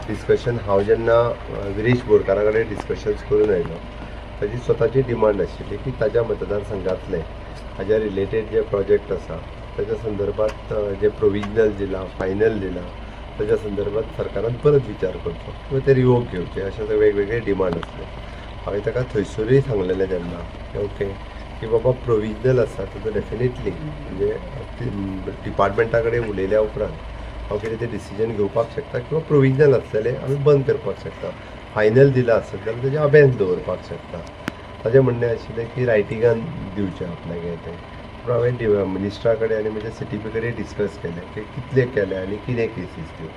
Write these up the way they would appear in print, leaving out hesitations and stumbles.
Discussion हांव जेन्ना विरेश बोरकारा कडेन डिस्कशन्स करून आयलो ताजी स्वताची डिमांड आशिल्ली की ताज्या मतदारसंघातले हाज्या रिलेटेड जे प्रोजेक्ट आसा ताच्या संदर्भात जे प्रोविजनल दिलां फायनल दिलां ताच्या संदर्भात सरकारान परत विचार करचो किंवा ते रिवोक घेवचे अशे वेगवेगळे डिमांड आसले. हांवें ताका थंयसरूय सांगलेलें तेन्ना ओके की बाबा प्रोविजनल आसा ताजो डेफिनेटली म्हणजे डिपार्टमेंटा कडेन उलयल्या उपरांत हांव कितें तें डिसिजन घेवपाक शकता किंवा प्रोविजनल आसलेलें आमी बंद करपाक शकता, फायनल दिलां आसत जाल्यार तेजें अबेन्स दवरपाक शकता. ताजें म्हणणें आशिल्लें की रायटिंगान दिवचें आपल्याक तें. पूण हांवें मिनिस्टरा कडेन आनी म्हज्या सीटीपी कडेन डिस्कस केलें की कितले केले आनी कितें केसीस त्यो.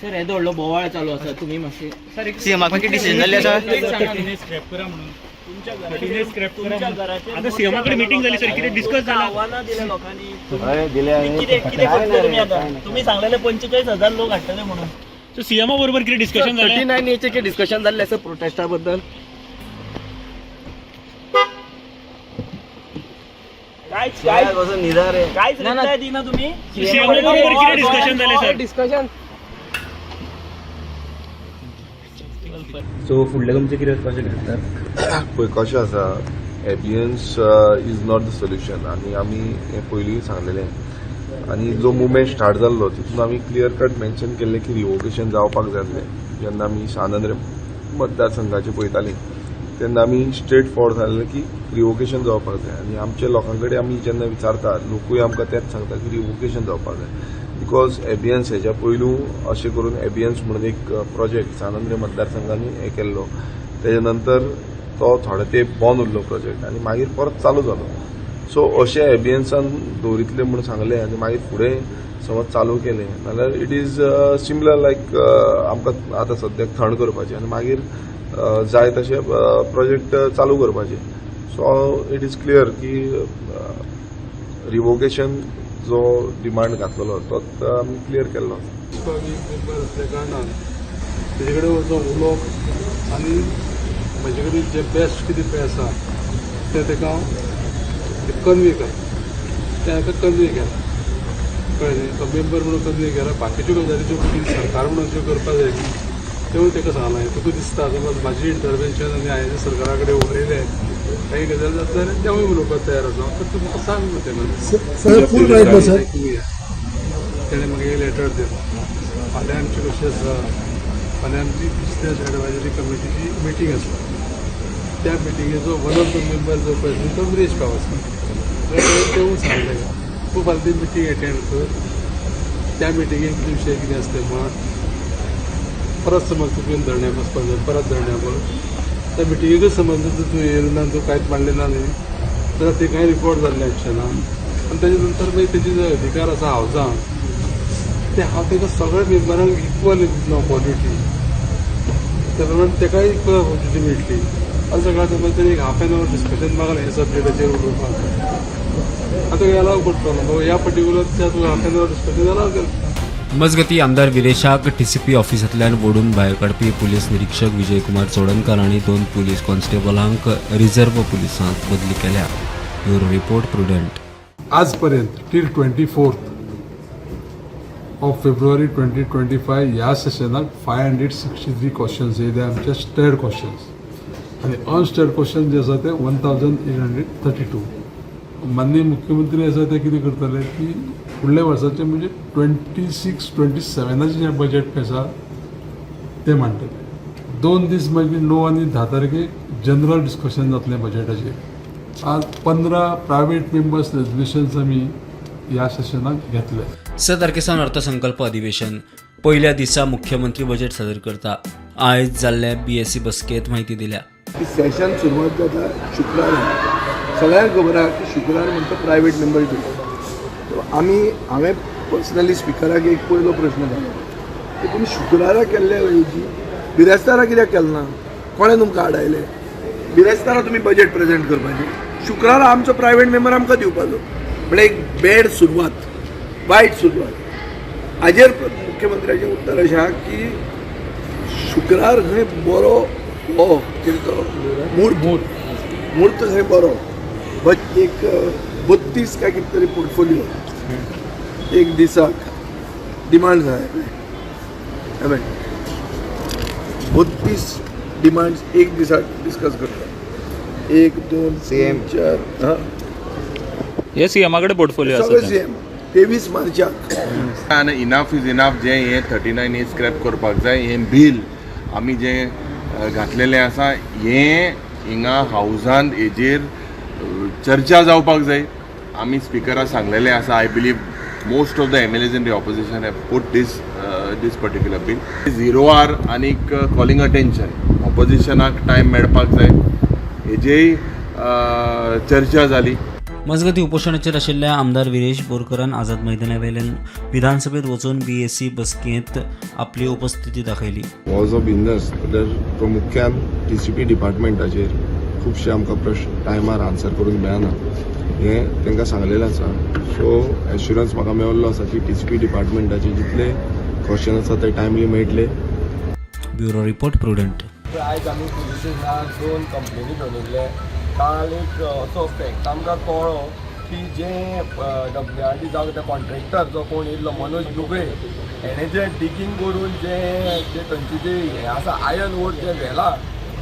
सर हे व्हडलो बोवाळ चालू आसा, तुमी मातशें सर सीएमाक मागीर डिसिजन जाल्लें आसा स्क्रॅप करा म्हणून तुमच्या घराचेर आता सीएमा कडेन मिटींग जाली सर, कितें डिस्कस जाला? आव्हानां दिल्या लोकांनी, कितें कितें करतले तुमी आतां? तुमी सांगलेले 45,000 लोक हाडटले म्हणून. सो सीएमा बरोबर कितें डिस्कशन जालें? 39 एचे कितें डिस्कशन जाल्लें आसा प्रोटेस्टा बद्दल? कांयच कांयच रिप्लाय दिना तुमी. सीएमा बरोबर कितें डिस्कशन जालें सर? डिस्कशन सो फुडलें तुमचें कितें वचपाचें घेतात? पळय कशें आसा, abeyance is not the solution. आनी आमी हें पयलीं सांगलेलें आनी जो मुवमेंट स्टार्ट जाल्लो तितून आमी क्लियर कट मेन्शन केल्लें की रिवोकेशन जावपाक जाय आसलें. जेन्ना आमी सानंद मतदारसंघाचें पळयतालीं तेन्ना आमी स्ट्रेट फॉरवर्ड सांगलें की रिवोकेशन जावपाक जाय. आनी आमच्या लोकां कडेन आमी जेन्ना विचारता लोकूय आमकां तेंच सांगता की रिवोकेशन जावपाक जाय, because abeyance हेज्या पयलू अशें करून एबियन्स म्हणून एक प्रोजेक्ट सानंद्रे मतदारसंघांनी हें केल्लो, तेजे नंतर तो थोडे तेंप बंद उरलो प्रोजेक्ट आनी मागीर परत चालू जालो. सो अशें एबियन्सान दवरितले म्हूण सांगलें आनी मागीर फुडें समज चालू केलें जाल्यार it is similar लायक आमकां आतां सद्याक थंड करपाचें आनी मागीर जाय तशें प्रोजेक्ट चालू करपाचें. सो it is clear की रिवोकेशन जो डिमांड घातलेलो तो आमी क्लियर केल्लो आसा. मेंबर आसल्या कारणान तेजे कडेन वचून उलोवप आनी म्हजे कडेन जे बेस्ट कितें पळय आसा तें ताका हांव कन्वे करता, तें हांवें कन्वे केलां, कळ्ळें न्ही? तो मेंबर म्हणून कन्वे केला. बाकीच्यो गजाली ज्यो कितें सरकार म्हणून ज्यो करपाक जाय त्योय ताका सांगलां. तुका दिसता समज म्हाजी इंटरवेन्शन आनी हांवें सरकारा कडेन उलयलें काही गजाल जाता जाल्यार तेवूय उलोवपाक तयार आसा, तर तूं म्हाका सांग न्हू तें. तेणें म्हाका एक लेटर दिलो. फाल्यां आमची कशी आसा, फाल्यां आमची बिजनेस एडवायजरी कमिटीची मिटींग आसा. त्या मिटिंगेचो वन ऑफ the member जो पळय तो विरेश गांवस, तेवूय सांगलें ताका तूं फाल्यां ती मिटींग एटेंड कर, त्या मिटिंगेक कितें विशय कितें आसता म्हण परत समज तुका येवन धरण्या बसपाक जाय, परत धरण्या बस. त्या मिटिंगेकच समज तूं येयलो ना, तूं कांयच मांडलें ना न्ही जाल्यार ते कांय रिपोर्ट जाल्लें आसचें ना. आनी तेजे नंतर मागीर तेजे जे अधिकार आसा हावजान ते हांव ताका सगळ्या मेंबरांक इक्वल दितलो ऑपॉर्च्युनिटी, त्या प्रमाणे ताकाय इक्वल ऑपॉर्च्युनिटी मेळटली. आनी सगळ्या समज तरी एक हाफ एन our discussion मागलें हे सब्जेक्टाचेर उलोवपाक, आतां एलाव करतलो बाबा ह्या पर्टिक्युलर त्या तुका half an hour discussion allow केलें. मजगती आमदार विरेशाक टीसीपी ऑफिसांतल्यान ओडून भायर काडपी पुलीस निरीक्षक विजयकुमार चोडणकर आनी 2 पुलीस कॉन्स्टेबलांक रिझर्व्ह पुलिसांत बदली केल्या. Bureau report, Prudent. आजपर्यंत टील 24 ऑफ फेब्रुवारी 2025 ह्या सेशनाक 563 क्वेश्चन्स येयले आमचे स्टेड क्वेश्चन्स, आनी अनस्टेड क्वेश्चन जे आसा ते 1832. माननीय मुख्यमंत्री आसा ते कितें करतले की फुडल्या वर्साचें म्हणजे 26 27 जें बजेट आसा तें मांडटले. 2 दीस मागीर 9 आनी 10 तारखेक जनरल डिस्कशन जातलें बजेटाचेर. आज 15 प्रायवेट मेंबर्स रेजोल्युशन्स आमी ह्या सेशनाक घेतले. 6 तारखे सावन अर्थसंकल्प अधिवेशन पयल्या दिसा मुख्यमंत्री बजेट सादर करता. आयज जाल्ले बीएससी बसकेंत म्हायती दिल्या. सेशन सुरवात जाता शुक्रारा. सगळ्यांक खबर आहा की शुक्रार म्हणटा प्रायवेट मेंबर डे. आमी हांवें पर्सनली स्पिकराक एक पयलो प्रश्न घालो की तुमी शुक्रारा केल्ले ऐवजी बिरेस्तारा कित्याक केलें ना, कोणें तुमकां आडायलें? बिरेस्तारा तुमी बजेट प्रेजेंट करपाचें, शुक्रारा आमचो प्रायवेट मेंबर आमकां दिवपाचो. म्हणल्यार एक बॅड सुरवात, वायट सुरवात. हाजेर मुख्यमंत्र्याचें उत्तर अशें आहा की शुक्रार खंय बरो हो कितें तो म्हूर्त खंय बरो, एक 32 काय कितें तरी पोर्टफोलियो एक दिसाक डिमांड जाय. हांवें 32 डिमांड्स एक दिसा डिस्कस करता. 1 2 3 4 हां हे सीएमा कडेन पोर्टफोलिओ आसा. सगळे सीएम 23 मार्चाक आनी इनफ is enough. जें हें 39A scrap करपाक जाय. हें बील आमी जें घातलेलें आसा हें हिंगा हावजान हेजेर चर्चा जावपाक जाय. आमी स्पिकराक सांगलेलें आसा. I believe most of the MLAs in the opposition have put this particular bill. Zero hour आनीक कॉलिंग अटेन्शन ऑपोजिशनाक टायम मेळपाक जाय हेजेय चर्चा जाली. मजगती उपोशणाचेर आशिल्ल्या आमदार विरेश बोरकरान आझाद मैदानावेल्यान विधानसभेत वचून बीएसी बसकेंत आपली उपस्थिती दाखयली. हो जो बिजनस जाल्यार प्रामुख्यान टीसीपी डिपार्टमेंटाचेर खुबशे आमकां प्रश्न टायमार आन्सर करूंक मेळना हें तांकां सांगलेलें आसा. सो एश्युरन्स म्हाका मेळिल्लो आसा की टीसीपी डिपार्टमेंटाचे जितले क्वेश्चन आसा ते टायमली मेळटले. Bureau report, Prudent. आयज आमी पुलीस स्टेशनार 2 कंप्लेनी घेवन येयल्ले. काल एक असो फॅक्ट आमकां कळ्ळो की जे WRD जावं ते कॉन्ट्रॅक्टर जो कोण येयल्लो मनोज दुबे हेणें जें डिगींग करून जे जे थंयची जी हें आसा आयर्न ओर जें व्हेलां,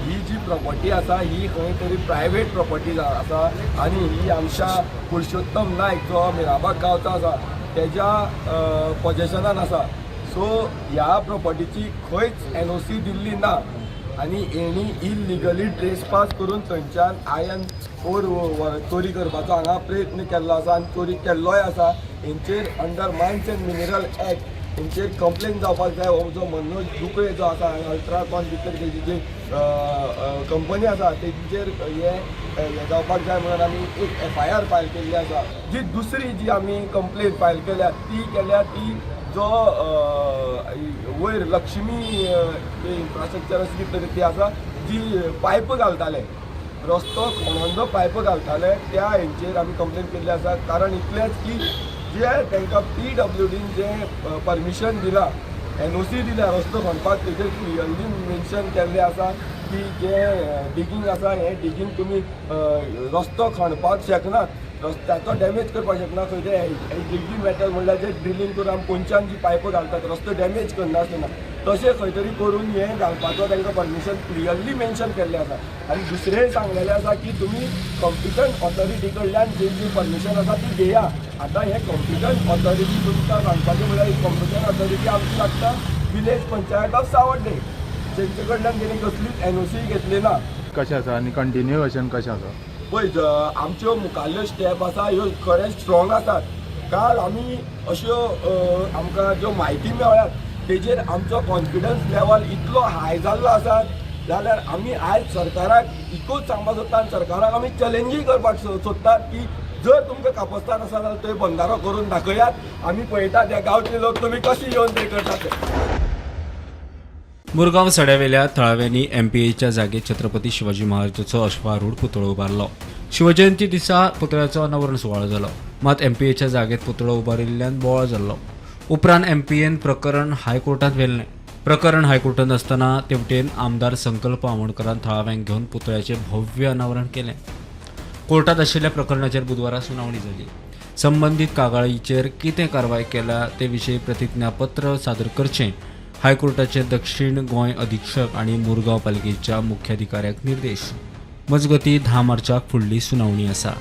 ही जी प्रॉपर्टी आसा ही खंय तरी प्रायवेट प्रॉपर्टी आसा आनी ही आमच्या पुरुषोत्तम नायक जो मिराबाग गांवचो आसा तेज्या पॉजेशनान आसा. सो ह्या प्रॉपर्टीची खंयच NOC दिल्ली ना आनी हेणी इलिगली ट्रेसपास करून थंयच्यान आयर्न ओर चोरी करपाचो हांगा प्रयत्न केल्लो आसा आनी चोरी केल्लोय आसा. हेंचेर under mines and mineral act हेंचेर कंप्लेन जावपाक जाय. हो जो मनोज दुकळे जो आसा अल्ट्राकॉन भितर तेजी जी कंपनी आसा तेंचेर हे जावपाक जाय म्हणून आमी एक FIR file केल्ली आसा. जी दुसरी जी आमी कंप्लेन फायल केल्या ती केल्या ती जो वयर लक्ष्मी इन्फ्रास्ट्रक्चर अशी कितें तरी ती आसा जी पायप घालताले, रस्तो खणोन जो पायप घालताले त्या हेंचेर आमी कंप्लेन केल्ली आसा. कारण इतलेंच की जे तांकां PWDन जें परमिशन दिलां, NOC दिल्या रस्तो खणपाक, तेजेर क्लियरली मेन्शन केल्लें आसा की जें डिगींग आसा हें डिगींग तुमी रस्तो खणपाक शकनात, रस्त्याचो डॅमेज करपाक शकना. खंय ते डिगींग मेटल म्हणल्यार जे ड्रिलींग करून आमी पोंच्यान जी पायपां घालतात रस्तो डॅमेज करनासतना तशें खंय तरी करून हें घालपाचो तांकां परमिशन क्लियरली मेन्शन केल्लें आसा. आनी दुसरें सांगलेलें आसा की तुमी कॉम्पिटंट ऑथॉरिटी कडल्यान जी जी परमिशन आसा ती घेया. आतां हें कॉम्पिटंट ऑथॉरिटी तुमकां सांगपाचें म्हणल्यार कॉम्पिटंट ऑथॉरिटी आमची लागता विलेज पंचायत ऑफ सावड्डे, जेंचे कडल्यान तेणी कसलीच NOC घेतली ना. कशें आसा आनी कंटिन्युएशन कशें आसा? पळय आमच्यो मुखाल्ल्यो स्टेप आसा ह्यो खरेंच स्ट्रॉंग आसात. काल आमी अश्यो आमकां ज्यो म्हायती मेळ्ळ्यात तेजेर आमचो कॉन्फिडन्स लेवल इतलो हाय जाल्लो आसा जाल्यार आमी आयज सरकाराक एकूच सांगपाक सोदता आनी सरकाराक आमी चॅलेंजूय करपाक सोदतात की जर तुमकां कापस्तान आसा जाल्यार थंय बंदारो करून दाखयात, आमी पळयतात त्या गांवचे लोक तुमी कशे येवन थंय करतात ते. मुरगांव सड्यावेल्या थळाव्यांनी एमपीएच्या जागेत छत्रपती शिवाजी महाराजाचो अश्वारूढ पुतळो उबारलो. शिवजयंती दिसा पुतळ्याचो अनावरण सुवाळो जालो. मात एमपीएच्या जागेत पुतळो उबारिल्ल्यान बोवाळ जाल्लो. उपरांत एमपीएन प्रकरण हायकोर्टांत व्हेल्लें. प्रकरण हायकोर्टांत आसतना तेवटेन आमदार संकल्प आमोणकरान थळाव्यांक घेवन पुतळ्याचें भव्य अनावरण केलें. कोर्टात आशिल्ल्या प्रकरणाचेर बुधवारा सुनावणी जाली. संबंदीत कागाळीचेर कितें कारवाय केल्या ते विशीं प्रतिज्ञापत्र सादर करचें हायकोर्टाचे दक्षिण गोंय अधीक्षक आनी मुरगांव पालिकेच्या मुख्याधिकाऱ्याक निर्देश. मजगती 10 मार्चाक फुडली सुनावणी आसा.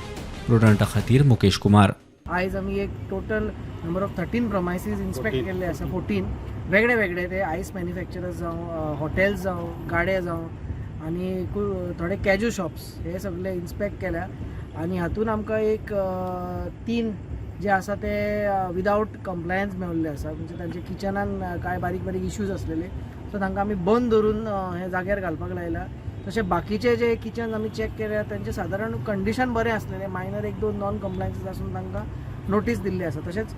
प्रुडंटा खातीर मुकेश कुमार. आयज आमी एक total number of 13 premises inspect केल्ले आसा. 14 वेगळे वेगळे ते आयस मॅन्युफॅक्चरर्स जावं, हॉटेल्स जावं, गाडे जावं आनी थोडे कॅज्यू शॉप्स हे सगळे इन्स्पेक्ट केल्या. आनी हातून आमकां एक 3 जे आसा ते विदावट कंप्लायन्स मेळिल्ले आसा. म्हणजे तांच्या किचनान कांय बारीक बारीक इश्यूज आसलेले, सो तांकां आमी बंद दवरून हे जाग्यार घालपाक लायला. तशें बाकीचे जे किचन आमी चॅक केल्या तांचे सादारण कंडिशन बरें आसलेलें. मायनर 1-2 नॉन कंप्लायन्सीस आसून तांकां नोटीस दिल्ली आसा. तशेंच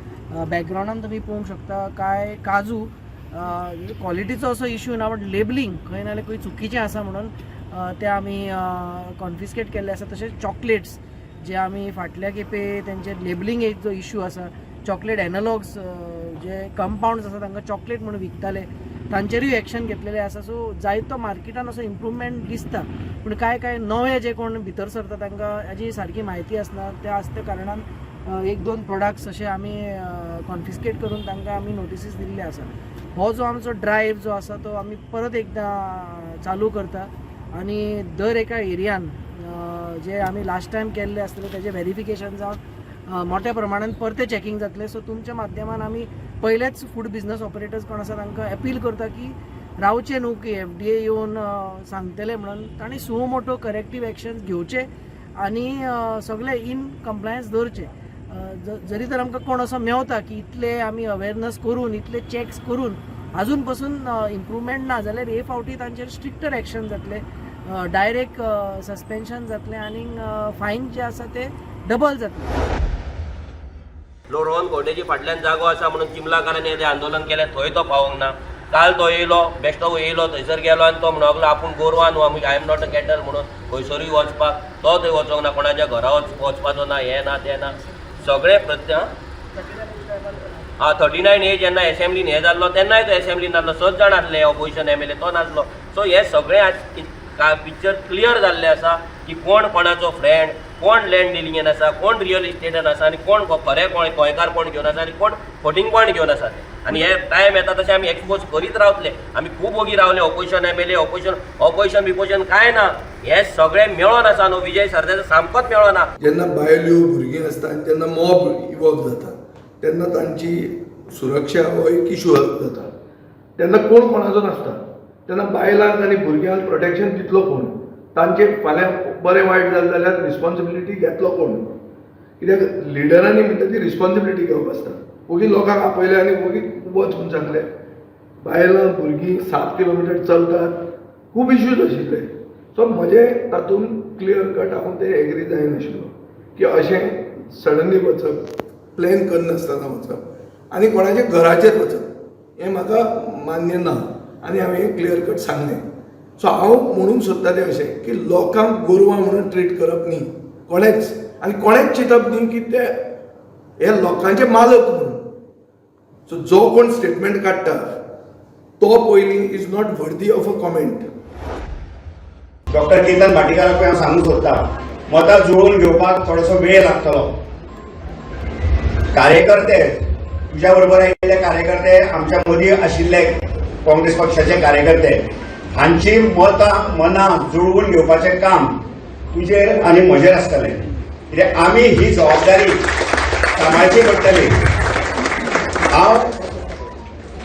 बॅकग्रावंडान तुमी पळोवंक शकता कांय काजू क्वॉलिटीचो असो इश्यू ना, बट लेबलींग खंय ना जाल्यार खंय चुकीचें आसा म्हणून ते आमी कॉन्फिस्केट केल्ले आसा. तशेंच चॉकलेट्स जे आमी फाटल्या खेपे तेंचे लेबलींग एक जो इश्यू आसा, चॉकलेट एनलॉग्स जे कंपाउंड्स आसा तांकां चॉकलेट म्हणून विकताले तांचेरूय एक्शन घेतलेले आसा. सो जायतो मार्केटान असो इम्प्रुवमेंट दिसता, पूण कांय कांय नवे जे कोण भितर सरता तांकां हाजी सारकी म्हायती आसना. त्या आसल्या कारणान एक दोन प्रोडक्ट्स अशे आमी कॉन्फिस्केट करून तांकां आमी नोटिसीस दिल्ले आसा. हो जो आमचो ड्रायव्ह जो आसा तो आमी परत एकदां चालू करता आनी दर एका एरियान जे आमी लास्ट टायम केल्ले आसतले तेजें व्हेरिफिकेशन जावन मोठ्या प्रमाणान परतें चॅकींग जातलें. सो तुमच्या माध्यमान आमी पयलेच फूड बिजनस ऑपरेटर्स कोण आसा तांकां अपील करता की रावचे न्हू की एफडीए येवन सांगतले म्हणून, तांणी सुओ मोटो करेक्टीव एक्शन घेवचे आनी सगळे इन कंप्लायन्स दवरचे. जरी तर आमकां कोण असो मेवता की इतले आमी अवेरनस करून, इतले चॅक्स करून अजून पसून इम्प्रुवमेंट ना जाल्यार हे फावटी तांचेर स्ट्रिक्टर एक्शन जातले, डायरेक्ट सस्पेन्शन जातलें आनी फायन जे आसा ते डबल जातले. लो रोहन खंवटेच्या फाटल्यान जागो आसा म्हणून चिमलाकारांनी येदें आंदोलन केलें, थंय तो पावोंक ना. काल तो येयलो, बेश्टो येयलो, थंयसर गेलो आनी तो म्हणूंक लागलो आपूण गोरवां न्हू, आमी I am not a cattle म्हणून खंयसरूय वचपाक. तो थंय वचोंक ना, कोणाच्या घरा वचपाचो ना, हें ना तें ना, सगळें प्रत्य. आं, 39A जेन्ना एसेंब्लीन हें जाल्लो तेन्नाय तो एसेंब्लीन नासलो. सच जाण आसले ऑपोजिशन एमएलए, तो नासलो. सो हें सगळें आज पिक्चर क्लियर जाल्लें आसा की कोण कोणाचो फ्रेंड, कोण लँड डिलिंगेन आसा, कोण रियल इस्टेटान आसा आनी कोण खरें कोण गोंयकारपण घेवन आसा आनी कोण फटींगपण घेवन आसा तें. आनी हे टायम येता तशें आमी एक्सपोज करीत रावतले. आमी खूब ओगी रावले. ऑपोजिशन एमएलए, ऑपोजिशन ऑपोजिशन बिपोजिशन कांय ना, हे सगळें मेळोन आसा न्हू. विजय सरदेसाय सामकोच मेळोना. जेन्ना बायल्यो, भुरगीं आसता आनी जेन्ना मॉब इवॉल्व जाता तेन्ना तांची सुरक्षा हो एक इशू जाता. तेन्ना कोण कोणाचो नासता. तेन्ना बायलांक आनी भुरग्यांक प्रोटेक्शन दितलो कोण? तांचे फाल्यां बरें वायट जालें जाल्यार रिस्पॉन्सिबिलिटी घेतलो कोण? कित्याक लिडरांनी म्हणटा ती रिस्पॉन्सिबिलिटी घेवप आसता. ओगी लोकांक आपयले आनी ओगी वच म्हूण सांगलें. बायलां भुरगीं 7 किलोमिटर चलतात, खूब इश्यूज आशिल्ले. सो म्हजें तातूंत क्लियर कट हांव ते एग्री जायनाशिल्लो की अशें सडनली वचप, प्लॅन करनासतना वचप आनी कोणाच्या घराचेर वचप हें म्हाका मान्य ना आनी हांवें हें क्लियर कट सांगलें. सो हांव म्हणूंक सोदता तें अशें की लोकांक गोरवां म्हणून ट्रीट करप न्ही कोणेच आनी कोणेच चिंतप न्ही की ते हे लोकांचे मालक म्हणून. सो जो कोण स्टेटमेंट काडटा तो पयलीं is not worthy of a comment. Doctor Ketan भाटीकाराकूय हांव सांगूंक सोदतां, मतां जुळोवन घेवपाक थोडोसो वेळ लागतलो. कार्यकर्ते, तुज्या बरोबर आयिल्ले कार्यकर्ते, आमच्या मदीं आशिल्ले काँग्रेस पक्षाचे कार्यकर्ते, हांची मतां मनां जुळवून घेवपाचें काम तुजेर आनी म्हजेर आसतलें, कित्याक आमी ही जबाबदारी सांबाळची पडटली. हांव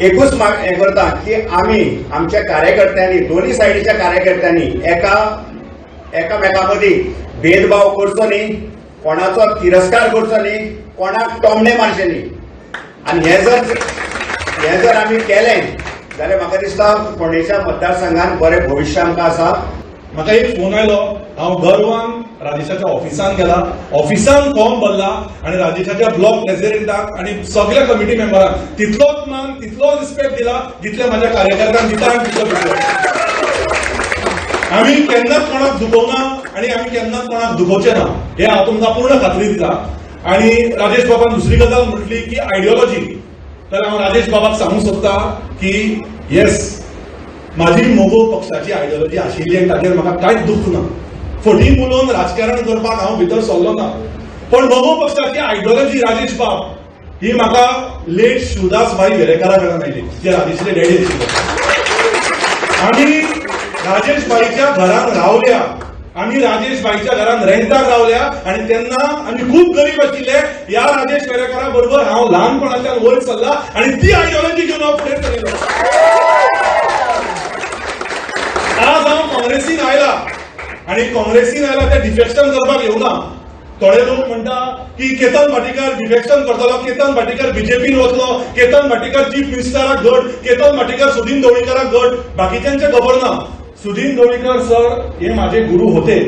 एकूच हें करता की आमी आमच्या कार्यकर्त्यांनी, दोन्ही सायडीच्या कार्यकर्त्यांनी एकामेका मदीं भेदभाव करचो न्ही, कोणाचो तिरस्कार करचो न्ही, कोणाक टोमणे मारचे न्ही. आनी हें जर आमी केलें जाल्यार म्हाका दिसता फोंडेच्या मतदारसंघात बरें भविश्य आमकां आसा. म्हाका एक फोन आयलो. हांव गर्वान राजेशाच्या ऑफिसान गेला, ऑफिसान फॉर्म भरला आणि राजेशाच्या ब्लॉक प्रेसिडेंटाक आणि सगळ्या कमिटी मेंबरांक तितलोच मान, तितलोच रिस्पेक्ट दिला जितले माझ्या कार्यकर्त्यांक दिता आनी तितलो दिलो. आमी केन्नाच कोणाक दुखोवना आणि आमी केन्नाच कोणाक दुखोवचे ना, हे हांव तुमकां पूर्ण खात्री दिता. आणि राजेश बाबान दुसरी गजाल म्हटली की आयडियोलॉजी, तर हांव राजेश बाबाक सांगूंक सोदता की येस, माझी मगो पक्षाची आयडियोलॉजी आशिल्ली आनी ताचेर म्हाका कांयच दुख्ख ना. फटींग उलोवन राजकारण करपाक हांव भितर सरलो ना, पण मगो पक्षाची आयडियोलॉजी, राजेश बाब, ही म्हाका लेट शिवदास भाई वेरेकारा कडल्यान आयली, जे राजेशले डॅडी आशिल्ले. आमी राजेश भाईच्या घरान रावल्या, आमी राजेश भाईच्या घरान रेंटाक रावल्या आणि तेन्ना आमी खूब गरीब आशिल्ले. ह्या राजेश वेरेकारा बरोबर हांव ल्हानपणाच्यान वयर सरला आणि ती आयडियोलॉजी घेवन हांव फुडें सरलो. आज हांव काँग्रेसीन आयला आणि काँग्रेसीन आयला ते डिफेक्शन करपाक येवना. थोडे लोक म्हणटा की केतन भाटीकर डिफेक्शन करतलो, केतन भाटीकर बीजेपीन वतलो, केतन भाटीकर चीफ मिनिस्टराक घट, केतन भाटीकर सुदीन ढवळीकराक घट. बाकीच्यांचे खबर ना. सुदीन ढवळीकर सर हे माझे गुरु होते,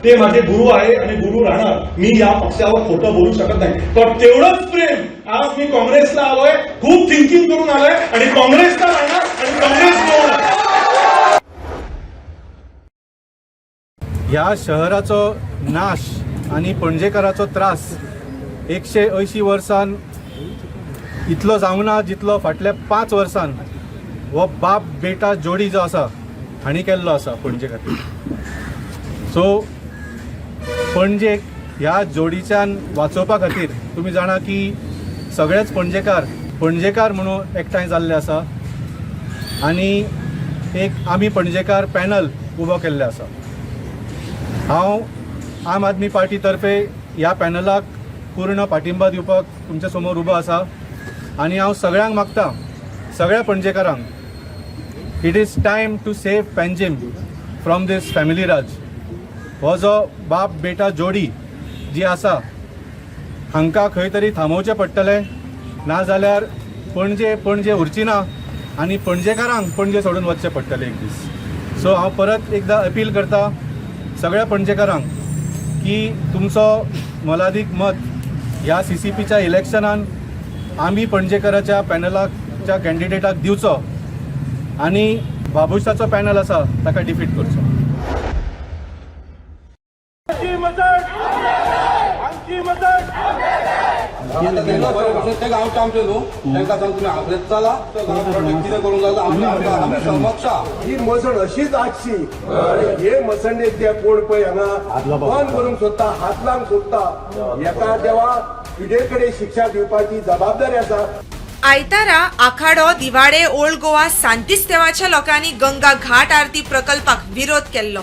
ते माझे गुरु आहे आणि गुरु राहणार. मी या पक्षावर खोटं बोलू शकत नाही, पण तेवढंच प्रेम आज मी काँग्रेसला आलोय, खूप थिंकिंग करून आलोय आणि काँग्रेसला राहणार आणि काँग्रेस मिळवणार. ह्या शहराचो नाश आनी पणजेकाराचो त्रास 180 वर्सान इतलो जावंक ना जितलो फाटल्या 5 वर्सान हो बाप बेटा जोडी जो आसा हांणी केल्लो आसा पणजे खातीर. सो पणजेक ह्या जोडीच्यान वाचोवपा खातीर तुमी जाणा की सगळेच पणजेकार पणजेकार म्हणून एकठांय जाल्ले आसा आनी एक आमी पणजेकार पॅनल उबो केल्ले आसा. हांव आम आदमी पार्टी तर्फे ह्या पॅनलाक पूर्ण पाठिंबा दिवपाक तुमच्या समोर उबो आसा आनी हांव सगळ्यांक मागता, सगळ्या पणजेकारांक, it is time to save Panjim from this family राज. हो जो बाप बेटा जोडी जी आसा हांकां खंय तरी थांबोवचें पडटलें, नाजाल्यार पणजे पणजे उरची ना आनी पणजेकारांक पणजे सोडून वचचें पडटलें एक दीस. सो हांव परत एकदां अपील करता सगळ्या पणजेकारांक की तुमचो मोलादीक मत ह्या सीसीपीच्या इलेक्शनान आमी पणजेकाराच्या पॅनलाच्या कॅन्डिडेटाक दिवचो आनी बाबुशाचो पॅनल आसा ताका डिफीट करचो. ते गांवचे आमचे न्हू, तांकां सांग तुमी आपलेच चला कितें करूंक जाता आमी समक्षा. ही मसण अशीच आसची. हे मसंडेक ते कोण पळय हांगा बंद करूंक सोदता, हात लावंक सोदता, एका देवा पिडे कडेन शिक्षा दिवपाची जबाबदारी आसा. आयतारा आखाडो, दिवाडे, ओल्ड गोवा, सांतिस्तेवाच्या लोकांनी गंगा घाट आरती प्रकल्पाक विरोध केल्लो.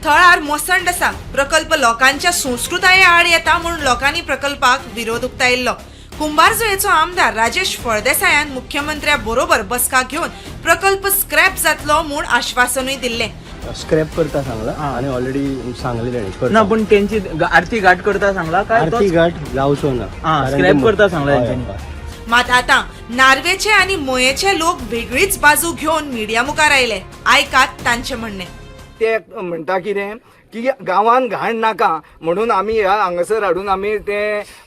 थळार मोसंड आसा, प्रकल्प लोकांच्या संस्कृताये आड येता म्हणून लोकांनी प्रकल्पाक विरोध उक्तायल्लो. कुंभारजुवेचो आमदार राजेश फळदेसायान मुख्यमंत्र्या बरोबर बसका घेवन प्रकल्प स्क्रॅप जातलो म्हूण आश्वासनूय दिल्लें. स्क्रॅप करता सांगला आणि ऑलरेडी सांगलेले. ना, पूण तेंची आरती घाट करता सांगला काय? आरती घाट जावचो ना. स्क्रॅप करता सांगला तेंच्यांनी. मात आतां नार्वेचे आनी मयेचे लोक वेगळीच बाजू घेवन मिडिया मुखार आयले. आयकात तांचे म्हणणें. ते म्हणटा कितें की गांवान घाण नाका म्हणून आमी ह्या हांगासर हाडून आमी ते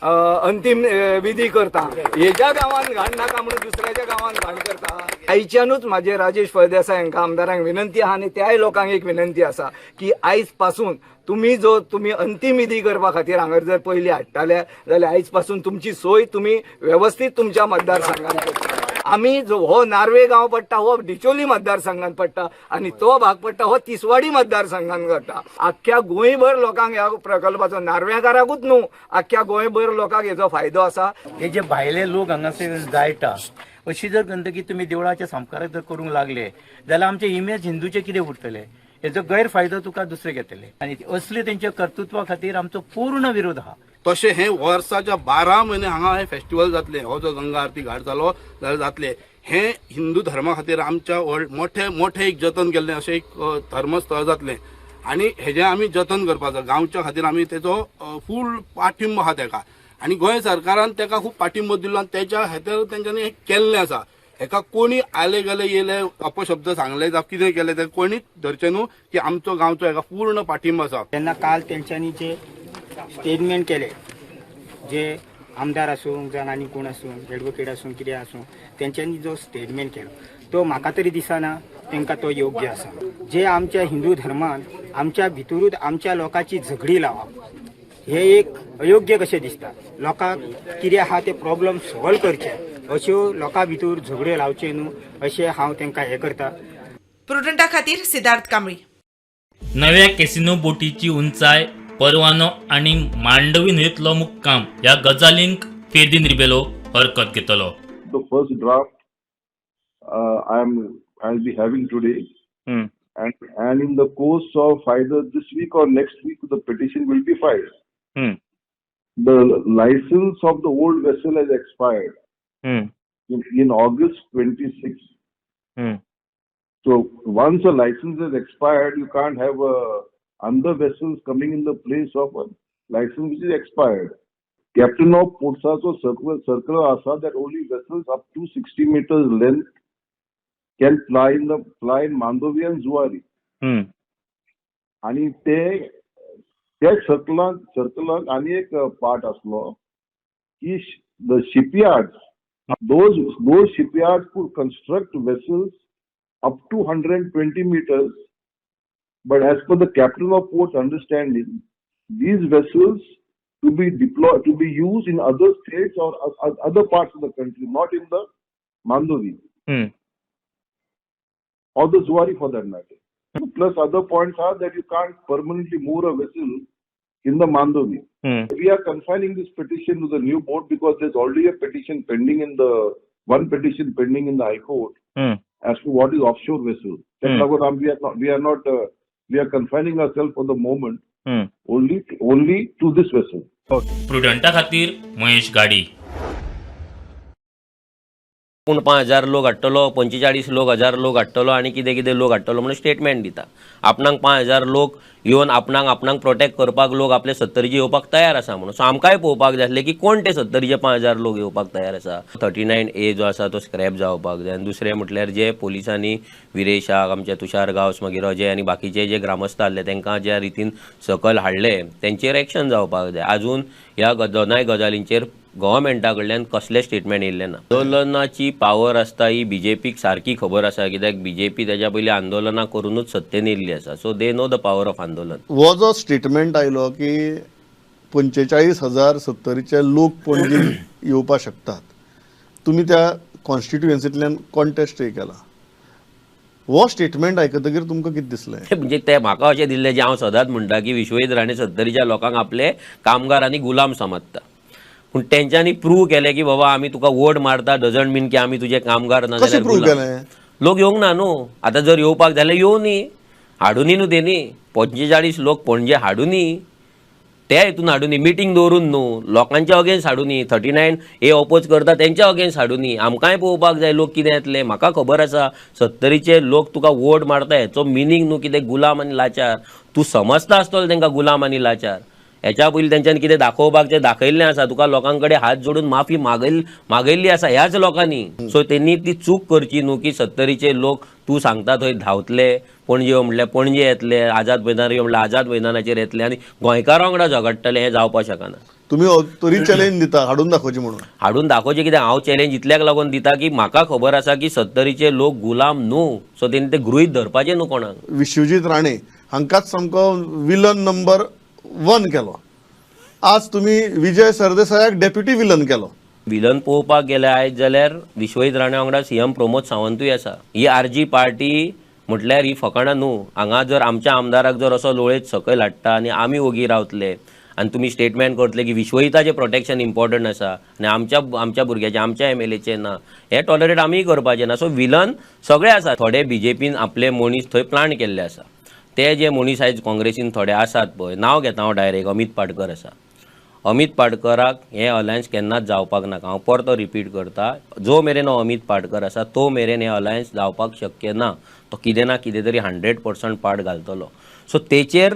अंतीम विधी करता. हेज्या गांवान घाण नाका म्हणून दुसऱ्याच्या गांवान घाण करता. आयच्यानूच म्हाजे राजेश फळदेसाय हांकां आमदारांक विनंती आहा आनी त्याय लोकांक एक विनंती आसा की आयज पासून तुमी जो तुमी अंतीम विधी करपा खातीर हांगा जर पयलीं हाडटाले जाल्यार आयज पासून तुमची सोय तुमी वेवस्थीत तुमच्या मतदारसंघात करता. आमी जो हो नार्वे गांव पडटा हो डिचोली मतदारसंघात पडटा आनी तो भाग पडटा हो तिसवाडी मतदारसंघात पडटा. आख्ख्या गोंयभर लोकांक ह्या प्रकल्पाचो, नार्वेकाराकूच न्हू, आख्ख्या गोंयभर लोकांक हेजो फायदो आसा. हे जे भायले लोक हांगासर जायटा, अशी जर गंदगी तुमी देवळाच्या सामकाराक जर करूंक लागले जाल्यार आमचे इमेज हिंदूचे कितें उरतले? हेजो गैरफायदो तुका दुसरे घेतले आनी असले तेंच्या कर्तृत्वा खातीर आमचो पूर्ण विरोध आहा. तशें हें वर्साच्या 12 म्हयने हांगा हें फेस्टिवल जातलें. हो जो गंगा आरती घाट जालो जाल्यार जातलें. हें हिंदू धर्मा खातीर आमच्या व्हड मोठे मोठे एक जतन केल्लें अशें एक धर्मस्थळ जातलें आनी हेजें आमी जतन करपाचो गांवच्या खातीर आमी तेजो फूल पाठिंबो आहा तेका आनी गोंय सरकारान तेका खूब पाठिंबो दिलो आनी तेच्या खातीर तेंच्यांनी हें केल्लें आसा. हेका कोणी आले गेले येयले अपशब्द सांगले जावं कितें केलें तें कोणीच धरचें न्हू की आमचो गांवचो हेका पूर्ण पाठिंबो आसा. तेन्ना काल तेंच्यांनी जे स्टेटमेंट केले, जे आमदार आसूं जावं आनी कोण आसूं, एडवोकेट आसूं कितें आसूं, तेंच्यांनी जो स्टेटमेंट केलो तो म्हाका तरी दिसना तांकां तो योग्य आसा. जे आमच्या हिंदू धर्मान आमच्या भितरूच आमच्या लोकांची झगडी लावप हे एक अयोग्य कशें दिसता. लोकांक कितें आहा ते प्रॉब्लम सॉल्व करचे, अश्यो लोकां भितर झगड्यो लावचे न्हू अशें हांव तांकां हें करता. प्रुडंटा खातीर सिद्धार्थ कांबळी. नव्या कॅसिनो बोटीची उंचाय, परवानो आनी मांडवी न्हंयेंतलो मुक्काम ह्या गजालींक फेर्दीन रिबेलो हरकत घेतलो. The first draft I'll be having today, and in the course of either this week or next week, the petition will be filed. The license of the old vessel has expired in August 26. So once a license is expired, you can't have another vessels coming in the place of a license which is expired. Captain of Portsacho circular asa that only vessels up to 60 meters length can fly in Mandovi and Zuari. आणि ते त्या सर्कलान आनी एक part आसलो की the shipyard, those shipyards could construct vessels up to 120 meters, but as per the Captain of Ports understanding, these vessels to be deployed, to be used in other states or other parts of the country, not in the Mandovi or the Zuari for that matter. Plus other points are that you can't permanently moor a vessel. in the Mandovi. We are confining this petition to the new boat because there's already a petition pending in the one petition pending in the High Court as to what is offshore vessel. ताका लागून we are not we are confining ourselves for the moment only to this vessel. प्रुडंटा खातीर महेश गाडी. पूण 5,000 लोक हाडटलो, 45 लोक हजार लोक हाडटलो आनी कितें कितें लोक हाडटलो म्हणून स्टेटमेंट दिता. आपणाक 5,000 लोक येवन आपणाक आपणाक प्रोटेक्ट करपाक लोक आपले सत्तरीचे येवपाक तयार आसा म्हणून. सो आमकांय पळोवपाक जाय आसलें की कोण ते सत्तरीचे 5,000 लोक येवपाक तयार आसा. 39A जो आसा तो स्क्रॅप जावपाक जाय. आनी दुसरें म्हटल्यार जे पोलिसांनी विरेशाक, आमचे तुषार गांवस, मागीर अजय आनी बाकीचे जे ग्रामस्थ आहले तांकां ज्या रितीन सकयल हाडले तेंचेर एक्शन जावपाक जाय. आजून ह्या दोनाय गजालींचेर गव्हर्मेंटा कडल्यान कसलें स्टेटमेंट येयल्लें ना. आंदोलनाची पावर आसता ही बीजेपीक सारकी खबर आसा, कित्याक बीजेपी तेज्या पयलीं आंदोलनां करुनूच सत्तेन येयल्ली आसा. So they know the power of आंदोलन. हो जो स्टेटमेंट आयलो की 45,000 सत्तरीचे लोक पणजे येवपाक शकतात, तुमी त्या कॉन्स्टिट्युएन्सींतल्यान कॉन्टेस्टय केला, हो स्टेटमेंट आयकतकीर तुमकां कितें दिसलें? म्हणजे ते म्हाका अशें दिसलें जें हांव सदांच म्हणटा की विश्वजीत राणे सत्तरीच्या लोकांक आपले कामगार आनी गुलाम समजता, पूण तेंच्यांनी प्रूव केलें की बाबा आमी तुका वोट मारता डजंट मीन की आमी तुजे कामगार ना कशें जाल्यार प्रूव गुलाम. केलें? लोक येवंक ना न्हू. आतां जर येवपाक जाल्यार येवनी, हाडुनी न्हू तेणी 45 लोक पणजे हाडुनी, ते हितून हाडुनी, मिटींग दवरून न्हू, लोकांच्या अगेन्स्ट हाडुनी, 39A oppose करता तेंच्या अगेन्स्ट हाडुनी. आमकांय पळोवपाक जाय लोक कितें येतले. म्हाका खबर आसा सत्तरीचे लोक तुका वोट मारता हेचो मिनींग न्हू कितें गुलाम आनी लाचार. तूं समजता आसतलो तेंकां गुलाम आनी लाचार. हेच्या पयलीं तेंच्यांनी कितें दाखोवपाक तें दाखयल्लें आसा. तुका लोकां कडेन हात जोडून माफी मागयल्ली आसा ह्याच लोकांनी. सो तेंनी ती चूक करची न्हू की सत्तरीचे लोक तूं सांगता थंय धांवतले, पणजे यो म्हणल्यार पणजे येतले, आझाद मैदानार यो म्हणल्यार आझाद मैदानाचेर येतले आनी गोंयकारां वांगडा झगडटले, हें जावपाक शकना. तुमी तरी चॅलेंज दिता हाडून दाखोवची म्हणून? हाडून दाखोवचें कित्याक, हांव चॅलेंज इतल्याक लागून दिता की म्हाका खबर आसा की सत्तरीचे लोक गुलाम न्हू. सो तेणी ते गृहीत धरपाचें न्हू कोणाक. विश्वजीत राणे हांकांच सामको विलन नंबर 1 केलो, आज तुमी विजय सरदेसायाक डेप्युटी विलन केलो. विलन पळोवपाक गेले आयज जाल्यार विश्वजीत राणे वांगडा सीएम प्रमोद सावंतूय आसा. ही आरजी पार्टी म्हटल्यार ही फकाणां न्हू. हांगा जर आमच्या आमदाराक जर असो लोळेत सकयल हाडटा आनी आमी ओगी रावतले आनी तुमी स्टेटमेंट करतले की विश्वजिताचें प्रोटेक्शन इम्पॉर्टंट आसा आनी आमच्या आमच्या भुरग्याचें, आमच्या एमएलएचें ना, हें टॉलरेट आमीय करपाचें ना. सो विलन सगळे आसा. थोडे बीजेपीन आपले मनीस थंय प्लांट केल्ले आसा. ते जे मनीस आयज काँग्रेसीन थोडे आसात पळय, नांव घेता हांव डायरेक्ट, अमीत पाटकर आसा. अमीत पाटकराक हें अलायन्स केन्नाच जावपाक नाका. हांव परतो रिपीट करता, जो मेरेन हो अमीत पाटकर आसा तो मेरेन हें अलायन्स जावपाक शक्य ना. तो कितें ना कितें तरी 100% पाट घालतलो. सो तेचेर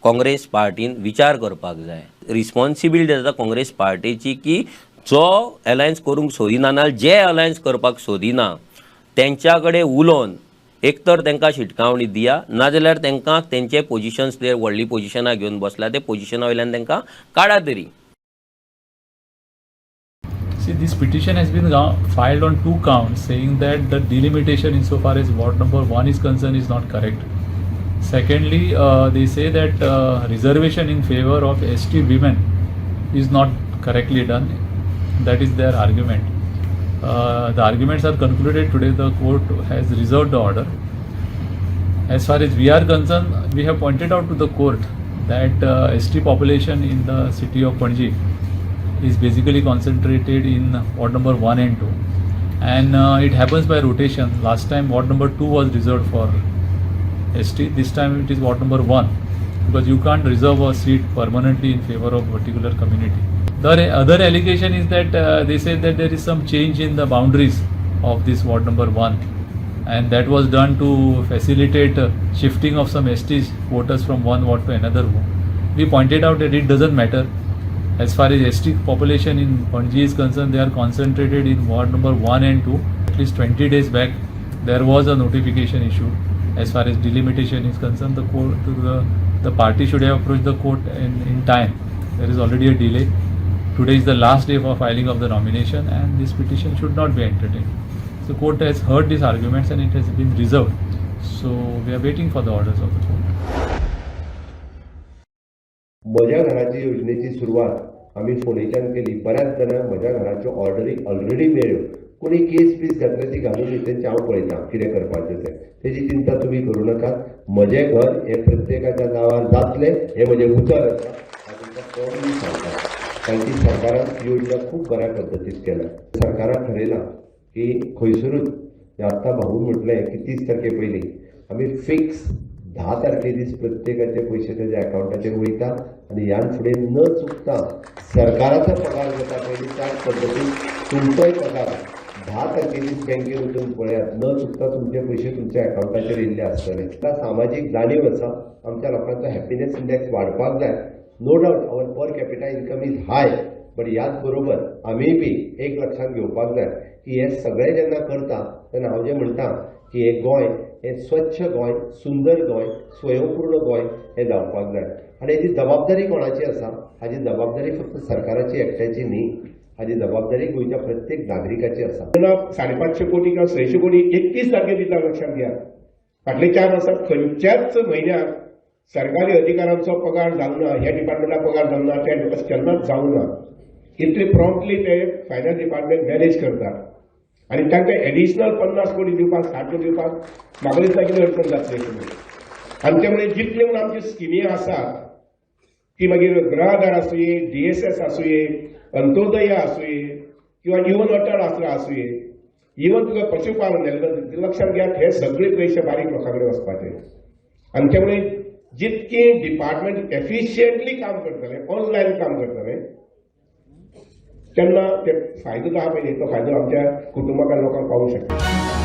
काँग्रेस पार्टीन विचार करपाक जाय. रिस्पॉन्सिबिलिटी आसा काँग्रेस पार्टीची की जो अलायन्स करूंक सोदिना ना जे अलायन्स करपाक सोदिना तेंच्या कडेन उलोवन एक तर तांकां शिटकावणी दिया, नाजाल्यार तांकां तेंचे पोजिशन्स ते व्हडलीं पोजिशनां घेवन बसला ते पोजिशना वयल्यान तांकां काडा तरी. See, this petition has been filed on two counts, saying that the delimitation insofar as ward number 1 is concerned is not correct. Secondly, they say that reservation in favor of ST women is not correctly done. That is their argument. The arguments are concluded today. The court has reserved the order. As far as we are concerned, we have pointed out to the court that ST population in the city of Panji is basically concentrated in ward number 1 and 2, and it happens by rotation. Last time ward number 2 was reserved for ST, this time it is ward number 1, because you can't reserve a seat permanently in favor of particular community. The other allegation is that they say that there is some change in the boundaries of this ward number 1, and that was done to facilitate shifting of some ST voters from one ward to another. We pointed out that it doesn't matter. As far as ST population in Panji is concerned, they are concentrated in ward number 1 and 2. At least 20 days back, there was a notification issued. As far as delimitation is concerned, the court, the party should have approached the court in time. There is already a delay. Today is the last day for filing of the nomination, and this petition should not be entertained. So court has heard these arguments and it has been reserved. So we are waiting for the orders of the court. म्हज्या घराची योजनेची सुरवात आमी फोंडेच्यान केली. बऱ्याच जाणांक म्हज्या घराच्यो ऑर्डरी ऑलरेडी मेळ्ळ्यो. कोणी केस बीस घातल्या ती घालून तेंचें हांव पळयता कितें करपाचें तें, तेजी चिंता तुमी करूं नाकात. म्हजें घर हें प्रत्येकाच्या नांवार जातलें हें म्हजें उतर आसा. स्ट्रॉंगली सांगता, कारण की सरकारान योजना खूब बऱ्या पद्दतीन केल्या. सरकारान ठरयलां की खंयसरूच, आत्तां भाऊन म्हटलें की 30 तारखे पयलीं, आमी फिक्स 10 तारखे दीस प्रत्येकाचे पयशे तेज्या अकावंटाचेर वयता आनी ह्यान फुडें न चुकता सरकाराचो पगार जाता पयलीं त्याच पद्दतीन तुमचोय पगार 10 तारखे दीस बँकेन वचून पळयात, न चुकता तुमचे पयशे तुमच्या अकावंटाचेर येयल्ले आसतले. आतां सामाजीक जाणीव आसा, आमच्या लोकांचो हॅपिनेस इंडेक्स वाडपाक जाय. No doubt our per capita income is high, but ह्याच बरोबर आमीय बी एक लक्षांत घेवपाक जाय की हे सगळें जेन्ना करता तेन्ना हांव जें म्हणटा की हें गोंय हें स्वच्छ गोंय, सुंदर गोंय, स्वयंपूर्ण गोंय हें जावपाक जाय. आनी हेजी जबाबदारी कोणाची आसा? हाजी जबाबदारी फक्त सरकाराची एकट्याची न्ही, हाजी जबाबदारी गोंयच्या प्रत्येक नागरिकाची आसा. तेन्ना 550 कोटी किंवा 600 कोटी 31 तारखे दिता. लक्षात घ्या, फाटले 4 वर्सां खंयच्याच म्हयन्याक सरकारी अधिकाऱ्यांचो पगार जावना, ह्या डिपार्टमेंटाक पगार जावना, त्या अशें केन्नाच जावना. इतले प्रॉम्प्टली ते फायनान्स डिपार्टमेंट मॅनेज करतात आनी तांकां एडिशनल 50 कोटी दिवपाक, 60 कोटी दिवपाक म्हाका दिसता कितें अडचण जातली अशें म्हणून. आनी त्यामुळे जितले म्हूण आमच्यो स्किमी आसात, ती मागीर गृहाधार आसुये, डीएसएस आसुये, अंत्योदय आसुये किंवा इवन अटल आसरा आसुये, इवन तुका पशुपालन, लक्षात घेयात, हे सगळे पयशे बारीक लोकां कडेन वचपाचे. आनी त्यामुळे जितके डिपार्टमेंट एफिशियंटली काम करतले, ऑनलायन काम करतले, तेन्ना ते फायदो जो आहा पळय, तो फायदो आमच्या कुटुंबाक, लोकांक पावूंक शकता.